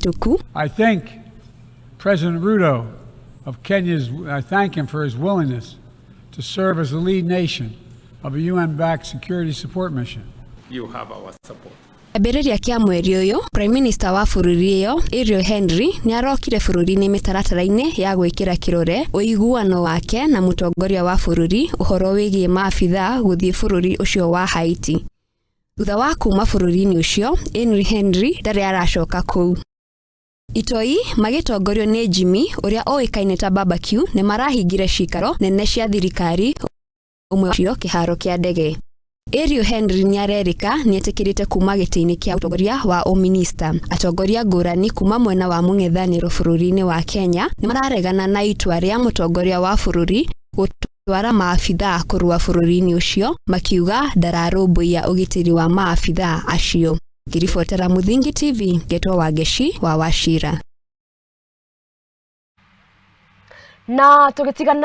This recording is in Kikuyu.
Mũhĩtũku. I think President Ruto of Kenya's, I thank him for his willingness to serve as the lead nation of a UN-backed security support mission. You have our support. Kĩambĩrĩria kĩa mweri ũyũ, Prime Minister wa bũrũri ĩyo Ariel Henry nĩ arokire bũrũri-inĩ mĩtaratara-inĩ ya gwĩkĩra kĩrore ũiguano wake na mũtongoria wa bũrũri ũhoro wĩgiĩ maabithaa gũthiĩ bũrũri ũcio wa Haiti. Thutha wa kuma bũrũri-inĩ ũcio, Ariel Henry ndarĩ aracoka kũu. Itoi magĩtongorio nĩ Jimmy ũrĩa ũĩkaine ta Barbecue nĩ marahingire ciikaro nene cia thirikari ũmwe wacio kĩharo kĩa ndege. Ariel Henry nĩarerĩka nĩetĩkĩrĩte kuma gĩtĩ-inĩ kĩa ũtongoria wa ũminista. Atongoria ngũrani kuma mwena wa mũng'ethanĩro bũrũri-inĩ wa Kenya nĩmararegana na itua rĩa mũtongoria wa bũrũri gũtwara maabithaa kũrũa bũrũri-inĩ ũcio makiuga ndararũmbũiya ũgitĩri wa maabithaa acio. Ngĩribotera Mũthingi TV, ngetwo Wangeci wa Wachira. Na tũgĩtigana.